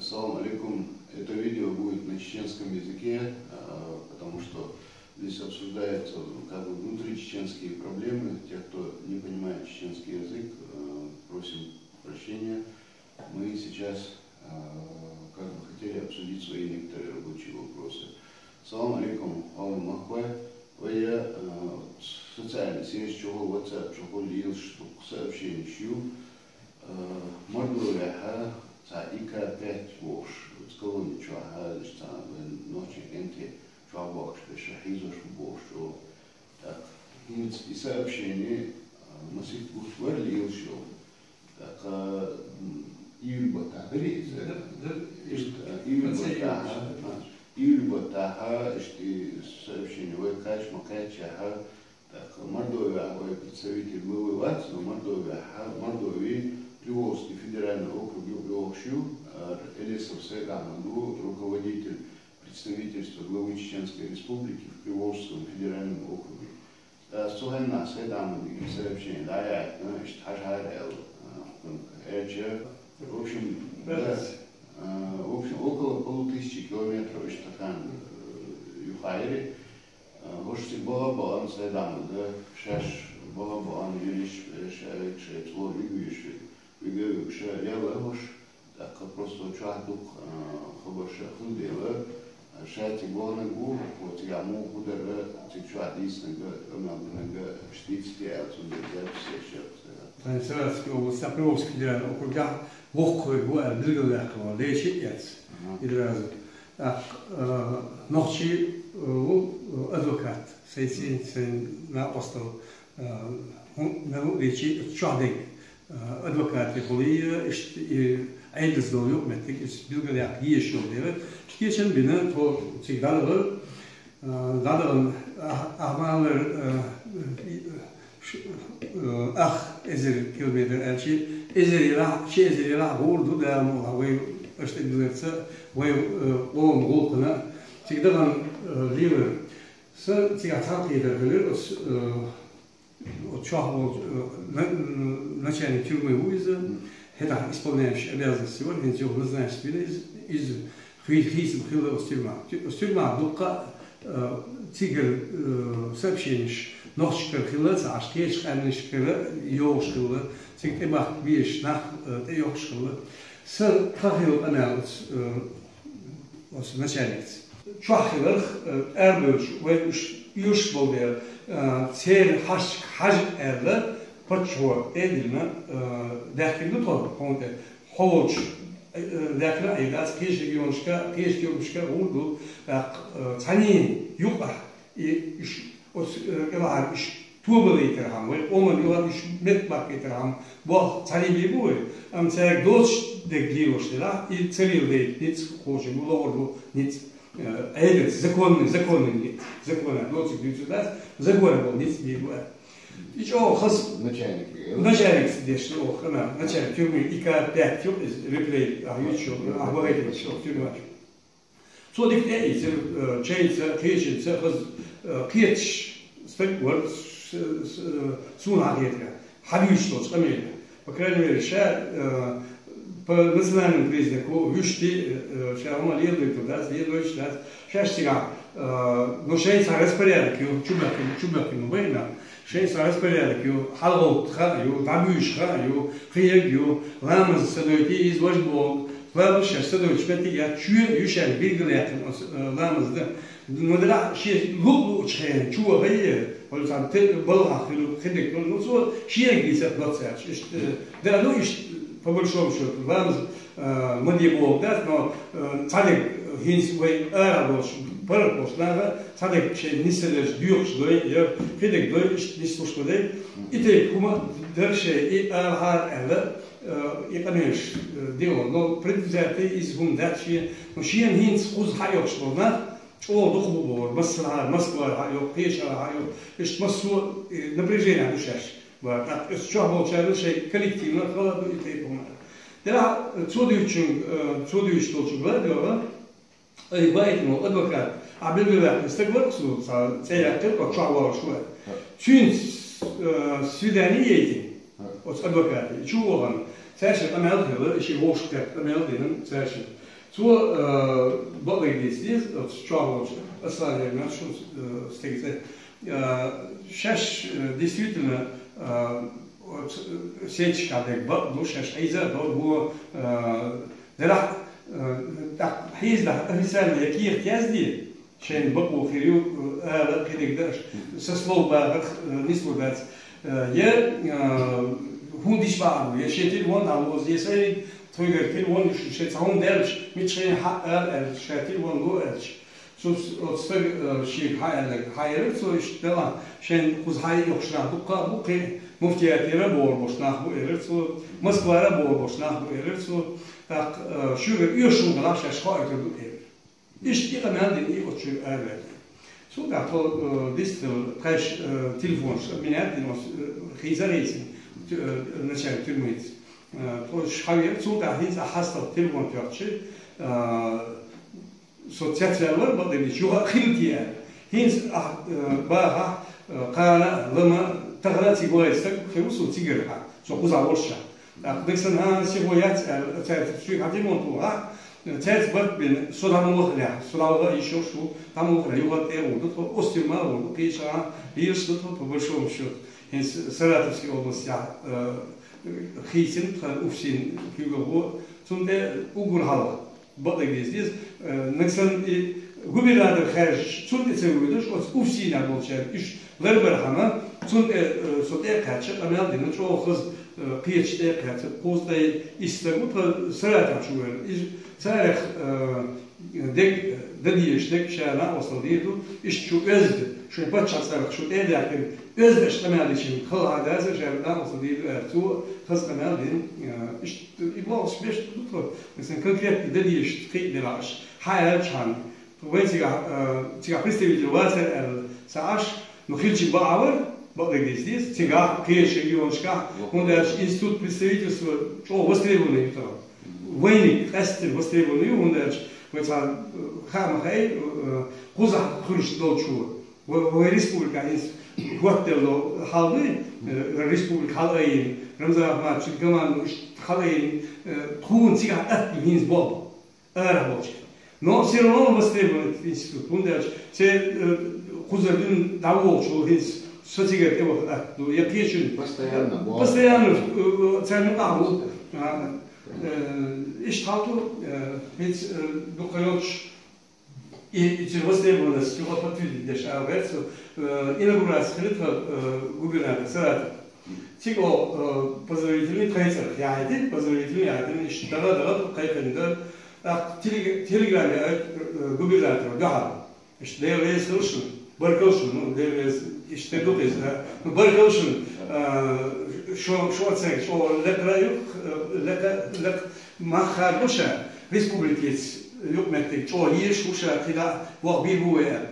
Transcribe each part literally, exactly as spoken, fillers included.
Салам алейкум. Это видео будет на чеченском языке, а, потому что здесь обсуждаются, ну, как бы, внутричеченские проблемы. Тех, кто не понимает чеченский язык, э, просим прощения. Мы сейчас, э, как бы, хотели обсудить свои некоторые рабочие вопросы. Салам алейкум, Алан Махбай. Вай, э, социальный сеть чухула, WhatsApp чухула лелаш дукха сообщенеш ю. Э, Мордовехьа цхьа И К пять бохуш, оцу колони чохь, иштта цхьа вайн нохчийн кӀентий чохь бохкуш берш хьийзош бу бохуш чӀогӀа. Так, хӀинца и сообщени, э, масийтта гуш вара лелаш йолу. Так, э, м, июль баттахь дара иза? Дара, дара. Иштта, э, июль баттахь, а, июль баттахь, иштта и сообщени вай кхаьчча ма кхаьччехьа, так, Мордовехь вай представитель главы вац, но Мордовехь, Мордовий Приволжский федеральный округ ю-, йохуш ю, а, Элисов Сайд-Ахьмад ву руководитель представительства главы Чеченской Республики в Приволжском федеральном округе. Ас цу хенахь Сайд-Ахьмадига сообщени дӀаяьккхина, иштта хьажахьара аьлла, а, аьлча, в общем, да, а, в общем, около полутысячи километров иштта хан, э, юхайри. А, хӀорш цига баха а баьхна, Сайд-Ахьмада шаьш баха а баьхна, юьллуш, э, ша-, шайн цӀа вига вуьйш, вига а вуьгуш, лелла хӀорш. ТӀаккха просто чохь дукха, а, хабарш а хилла дела, а, ша цига ваханарг ву, хӀокхо цигахь муха хӀу дара, цига чохь дийцинарг а, къамел динарг а, иштта дийцича аьлла, цундела запись еш яра аса. Тхан Саратовский областехь Приволжский федеральный округехь воккхаве ву аьлла билгалваьккхина вара, лечи а эцна. Ага. И драза. ТӀаккха, а, нохчи, а, ву, а, адвокат, сайн цӀен, сайн накъостал, а, хӀун, мел ву а лечи, чохь дерг. Адвокатехула, иштта и Ӏедалца долу юкъаметтиг иза билгалъяккха езаш йолу дела, кечам бина тхо цига дӀадахара, а, дӀадахана ах-, ахмалар, а, ш-, а, ах эзар километр аьлчи, эзар елахь, ши эзар елахь гӀур ду Дала мукъ лахь вай аша тӀедилларца, вай, а, къоман гӀуллакхана. Цига дахана, а, лелара. Сан цигахь цхьаьнакхетар хилира оцу, а, Оцу чохь волчу, э, на-, м, начальник тюрьмы ву иза, хӀетахь исполняющий обязанности вара, хӀинца юха назначить вина иза, иза хи-, хийцам хилла оцу тюрьмахь. Тю-, оцу тюрьмахь дуккха, э, цигара, э, сообщениш нохчашкара хилла ца Ӏаш, кхечу къаьмнашкара йогӀуш хилла, цига тӀебахка безаш нах, э, тӀейохуш хилла. Сан тхан хилла къамел оцу, э, оцу начальникца. Чохь хиларх, э, арабевлча, вай уьш оьшуш болу дела, э, церан хьашташка хьажа аьлла, паччахьо тӀе а диллина, э, даьхкина ду тхо хьуна тӀе. Хьо волчу, э, э, даьхкина а дац, кхечу регионашка, кхечу тюрьмашка гӀур ду, тӀаккха, э, цхьаьний юкъахь и уьш, оцу, э, кӀелхьара уьш тобалийтархьама, вай къоман юкъара уьш меттабаккхийтархьама, болх цхьаьний бийр бу вай, амма цаьрга доцуш дерг лелош делахь, и ца леладайта ницкъ кхочун бу, лохур бу ницкъ, э, Ӏедалца, законный, законный ницкъ, законный, доцург дуьйцур дац, законный болу ницкъ бийр бу аьлла. И чӀогӀа хаза начальник, начальник деш ду оха, хӀана, начальник тюрьмы И К пять ю, иза реплей, а, ю чу, а, вахайтина чу, тюрьма чу. Цо дика тӀе а ийцира, э, чайца, кхечинца, хаза, э, кхеташ стаг вара, с-, с-, э, суна хьахетарехь, хьан вуьйш долчу къамелехь. По крайней мере, ша, э, по национальному признаку вуьшти, э, ша хӀума леладайтур дац, леладойтуш дац. Шаьш цигахь, э, ну, шайн цхьа распорядок ю, чу баьккхина, чу баьккхина бу вайна. Шайн цхьа распорядок ю, хьалагӀовтта хаьа ю, дӀабуьйш хаьа ю, кхин ерг ю, ламаз ца дойтий, иза важа боху, ламаз шаьш ца дойтуш меттиг яц, чоь ю шаьш билгалъяьккхина оцу, э, ламаз дан. Ну, делахь шен луъу-луъучу хенахь чу вахийта, вала цхьана те-, балхахь хила, кхидерг хила, ну, цо шега дийцар доццаьрча. Иштта, э, да, ну, иштта, по большому счёту, ламаз, э, ма де боху дац, но, э, цхьадерг хӀинца вай ара долуш, паргӀат болчу наха, цхьадерг шайн нисса дерш доьхуш дой, я кхидерг дой, иштта нислуш ма дай. И тайпа хӀума дара шайн, и арахьара аьлла, э, и къамелаш, э, дехо. Но предвзятый иза хӀума дац шен, но шена хӀинца кхуза хьаоьхуш болу нах, чӀогӀа дукха бу бохура, массархьара, Москвара хьаоьху, кхечара хьаоьху, иштта массо а, э, напряжение ду шаьш. Бара, тӀаккха оцу чохь болчарна шайн коллективна хала ду и тайпа хӀума. Делахь, цо дуьйцучуьнга, э, цо дуьйцуш долчуьнга ладоьгӀна, ай, баийтина волу адвокат, ахь билгалваьккхина стаг вара суна, цхьа цӀе яьккхира, оцу чохь волуш вара. Цуьнца, э, свидание яйтина, оцу адвоката, и чу вахана. Цаьршинна къамел хилла, шен вовшахкхетта къамел дина цаьршинна. Цо, э, бакъдерг дийца деза, оцу чохь волчу Асланера, шун, э, стеган цӀе. Э, шаьш, э, действительно, э, оцу, э, сеташкахь дерг бакъ ду, шаьш хьийза а дора, вон, э, делахь, э, тӀаккха хьийзадахь официально я кехат язде, шайна бакъо хир ю, э, ала а кхидерг даш, со слово бахарх, э, нислур дац. Э, я, э, хӀун дича бахьа бу, я шен телефон дӀалозу, я сайриг тхоьгара телефон ю, шу шайн цхьа хӀума даьлча, мича шайна хьаъ ала аьлча, ша телефон ло аьлча. Цу с-, оцу стага, э, шега хьааьлларг, хьаэлира цо, иштта делахь, шайна кхуза хьайоьхуш нах дуккха а бу, кхин муфтиятера бохур болуш нах бу, элира цо, Москвара бохур болуш нах бу, элира цо. ТӀаккха, э, шуьга оьшуш хӀума делахь, шаьш хоуьйтур ду, элира. Иштта и къамел дина и оцу чуьра араваьлла. Цул тӀаьхьа тхо, э, дистал тхаьш, э, телефонаш обменять дина, оцу, э, хьийза а хьийзина, тю-, э, начальник тюрьмы. Э, тхо уьш хьавера, цул тӀаьхьа хӀинца ахь хьастагӀа телефон тоьхча, э, со цецваьллара бакъдерг дийцича, юха а хилла те аьлла. ХӀинца ахь, э, бахахь, э, кхана а, лама а, тахана а цига вай стаг хир ву со цигара хьа, со кхузахь волуш а. ТӀаккха дагсан хӀана сихо яц аьлла, цаьрца шуьга хьан тӀе ма тухахь, цаьрца барт бина, со дӀа ма вахалехь, со дӀаваха а йиш йолуш ву, дӀа ма вахалехь, юха а тӀе а гӀур ду тхо, Остин ма а гӀур ду, кхечахьа лелаш ду тхо, по большому счёту. ХӀинца Саратовский областехь, э, хийцина тхан УФСИН куьйгалхо, цунна тӀе уггар хьалха. Бакъдерг дийца деза, э, нагахь санна и губернатор хаьржича, цунна тӀе ца воьдуш, оцу УФСИН-ехь болчаьрга уьш ларбархьама, цунна тӀе, э, со тӀе а кхаьчча, къамел дина, чӀогӀа хаза, э, кхеташ тӀе а кхаьчча, кхузткъе исс стаг ву тхан Саратов чу вер. Иза царех, э, дерг, дан дезаш дерг ша накъосталла дийр ду, иштта шу оьзда, шайн паччахьан цӀарах шу тӀе а даьккхина, оьзда аша къамел дича хала хьан дазар ша накъосталла дийр ду аьлла, цо хаза къамел дина, э, иштта И бохуш беш ду тхо, масала, конкретно дан дезаш кхин а делахь аша, хьан аьлча хьан. Вайн цигахь, э, цигахь представитель вацара аьлла ца Ӏаш, ну, хилча бакъ а вара, бакъдерг дийца деза, цигахь, кхечу регионашкахь, хӀунда аьлча институт представительства чӀогӀа востребованный ю тхо. Вайниг къаьсттина востребованный ю, хӀунда аьлча вай цхьа, э, хаа ма хаьий, э, кхузахь хуьлуш долчо. Вай, вай республикан иза хӀоттаделла хьал дуй, э, республика хьала а йина, Рамзан Ахматовича команда иштта хьала а йина, э, тхуна цигахь атта ду хӀинца боху, арахь болчу. Но всё равно востребованный институт, хӀунда аьлча церан, э, кхузара дуьйна дӀаволучу хӀинца со цигара тӀеваха атта ду, я кхечун. Постоянно боху. Постоянно, э, царна юкъахь ву. А, э, иштта хьал ду, э, хӀинца, э, дукха йолчу И, и цуьнан востребованность юха подтвердить деш ала гӀерта со, э, инаугураци хили тхан, э, губернатор Саратов. Цига, э, поздравительный тхайн цӀарах яхьийтина, поздравительный яхьийтина, иштта дагӀа, дагӀа, кхайкхина дара. ТӀаккха телег-, телеграмме айта, э, губернатора дуьхьал. Иштта Дела реза хила шуна, баркалла шуна, ну, Дела реза, иштта ду иза, да. Ну, баркалла шуна, э, шо, шо оцаьрга чӀогӀа лекха ю, э, лекха, лекха мах хадо ша, республикица юкъаметтиг чӀогӀа езаш ву ша, кхидӀа ваха бийр бу вай аьлла.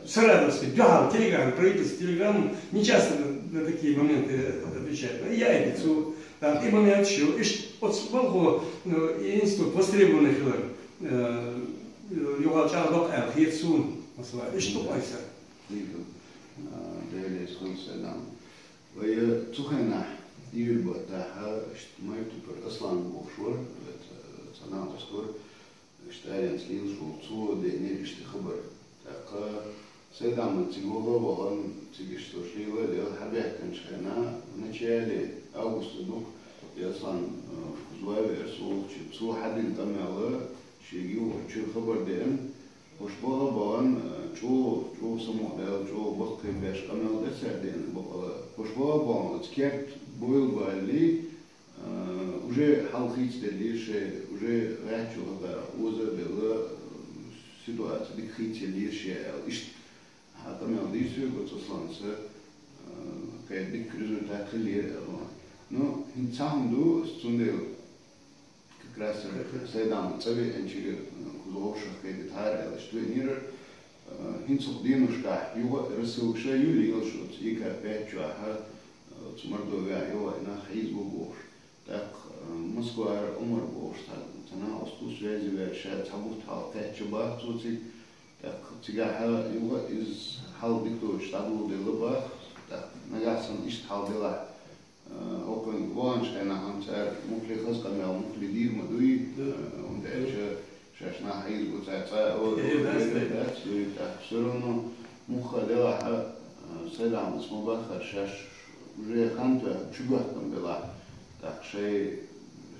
Саратовский, дуьхьал, телеграмма, правительство телеграмма, не часто на, на такие моменты отвечает. Я это цу, да, и момент ещё, иштта оцу балхо, ну, и институт востребованный хилар, э, юха чӀагӀдоккху аьлла хета суна, масала, иштта ду айса. Дика. А, Дела реза хуьлда, Сайдам. Вай, э, цу хенахь, июль баттахь, иштта Майтупер Аслан бохуш вара, э, ца-, цхьа накъост вара, иштта аренца лелаш волу, цо деанера иштта хабар. ТӀаккха Сайдаман цига ваха а вахана, цига иштта уьш лела а лела, хьабаьхкинчу хенахь, в начале августа ду-кх, и Аслан, э, кхуза вай веара со вахча, цо хьадина къамел, шега юхачуьра хабар деана, уьш баха а бахана, э, чӀогӀа, чӀогӀа самукъадаьлла, чӀогӀа баккхий беш къамел дара цара деана бакъала. Уьш баха а бахана, оцу керта бойла баллий, э, уже хьал хийцаделлера шайн, уже гӀаьттачу хӀокхара оза а белла, э, ситуация дика хийцаеллера шен аьлла. Иштта хьан къамел дийцира оцу Асланца, э, кхин дика результат хиллера аьлла. Ну, хӀинца цхьа хӀума ду, цундела Как раз Сайдам цӀа веанчигара, э, кхуза вовшах кхайдитахьара аьлла, иштта веанера, э, хӀинца хӀокху деношкахь юха а рассылкаш а ю лелаш оцу И К пять чохь, э, оцу Мордовехь йолу нах хьийзабо бохуш. ТӀаккха, э, Москвара Ӏумар бохуш цхьа, цхьа накъост ву, связи ваьлла, ша цхьа бутт хьалха кхаьчча баха цо цига. ТӀаккха цигахь юха а иза хьал дика доцуш дӀадоладелла баха. ТӀаккха нагахь санна иштта хьал делахь, э, хӀокхуьнга Ванчкъена хӀанз цар мухли хазкъамел мухли дир ма дуй, э, хӀунда аьлча шаьш нах хьийзабу цар цӀа, о, Э, о, дац, э, дац. Дац, дуй, так, всё равно мухха делахьа, э, селамас ма баххар шаьш уже ханта чугахтам белахь, так, шай,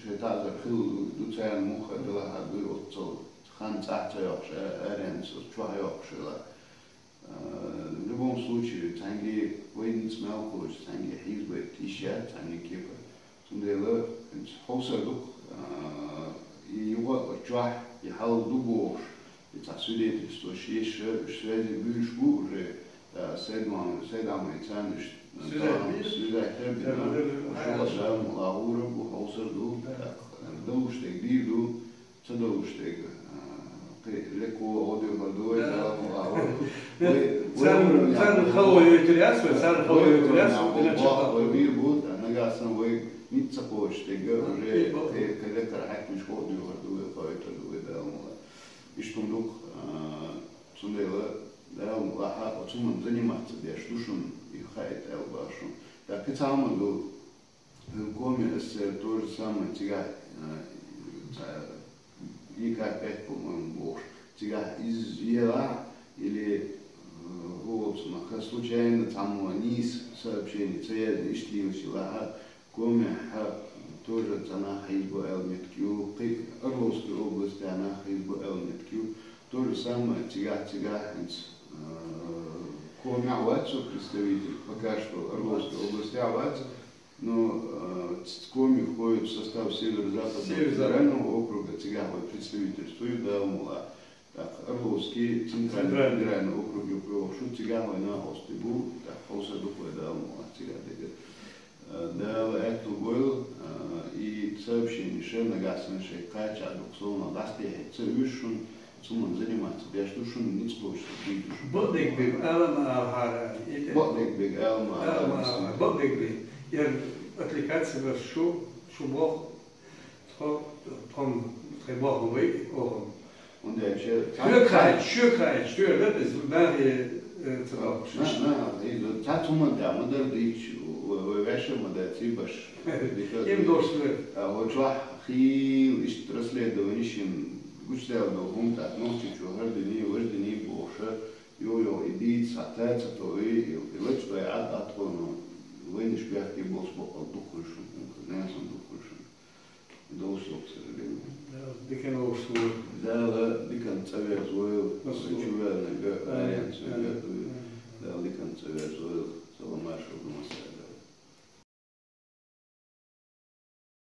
шай таӀзар хилла ду, ду царна мухха делахьа дуй оццал хан цӀахь ца йоккхуш, а-, аренца чохь йоккхуш хила. Э, в любом случае, цхьаьнгге вайница мел кхочу, цхьаьнгге хьийзабайта йиш яц, цхьаьнгге кепара. Цундела, хӀинца хьовсар ду-кх, э, и юха а чохь, и хьал ду бохуш, и цхьа свидетельствош еш, уьш связи буьйш бу уже, э, Сайдман-, Сайдамай царнаш, э, Связать тахана бийр? Связать тер бина, Да, да, да, уьш да. Юха Дала мукъ лахь гӀур бу, хьовсар ду, Да. Так, э, далуш дерг дийр ду, Ца далуш дерг, а, кхин леко гӀо дуьхьал ду вай, Да. Дала мукъ лахь гӀур. Вай, вай Царна, уровня царна бу, хало йойтур яц вай, царна хало вай йойтур яц, уровня бу, дина боху чакхбаккха. Вай бийр бу, да, нагахь санна вай ницкъ ца кхочуш дерг, Да, уже бо- кхин, кхин лекхара хьаькамаш гӀо дуьхьал ду вай, кхойтур ду вай, Дала мукъ лахь. Иштта хӀума ду-кх, а, цундела, Дала мукъ лахь, оцу хӀуманна заниматься деш ду шуна, и хаийта аьлла боху шуна. ТӀаккха кхин цхьа хӀума ду, Коми СССР то же самое цигахь, э, ца-, и как пять, по-моему, бохуш. Цигахь иза елахь, или, э, хӀу волчу нах случайно цхьаммо нийса сообщение ца яздина, иштта лелаш елахь, Комехь тоже цхьа нах хьийзабо аьлла меттиг ю, кхин Орловской областехь нах хьийзабо аьлла меттиг ю. То же самое цигахь, цигахь хӀинца, э, Комехь вац со представитель, пока что Орловской областехь вац, Но, э, ц-, коми входит в состав Северо-Западного Северо-Запад. Федерального округа, цигахь вай представительство ю, Дала мукъ лахь. Так, Орловский Центральный Центральный. Федеральный округ ю кхойкхуш, цигахь вай накъостий бу, так, хьовсар ду-кх вай, Дала мукъ лахь, цигахь дерг. Э, Дала аьтту бойла, э, и сообщени ша нагахь санна шайн кхача а дукха совнах дӀасатехьа ца вуьйш шуна, Цунна заниматься деш ду шуна, ницкъ кхочуш дийр ду шуна. Бакъдерг берг ала ма алахьара, и тӀе. Бакъдерг берг ала ма алахьара. Ала ма алахьара, бакъдерг берг. Яр отвлекаться беш шу, шу боху, тхо, тхо, тхайн боху вай, оху. ХӀунда аьлча, шуьга хаьттича, шуьга хаьттича, шуьга дац иза, нахе, э, ца доккхуш. На, на, иза, цхьа цу ма дац, ма дар дийцча, вай, вай ваьшша ма дац, и баш. Им долуш вер. А, вот чохь хийла иштта расследование шин гучудаьлла долу хӀума тӀаккха Нохчийчу хӀара дини, важа дини бохуша, йо-йо, и дийца схьа та ца тоьй, и лачкъой Ӏад Ӏад тхуна, вайнаш бехке болуш бакъал дукха хуьлуш хӀума, насан дукха хуьлуш хӀума. Долуш доккху сара гена. Да, дика ловш ву. Дала дикан цӀа веза вайла, Ас ву. Чувелнарг, Да, аренцнарг, да.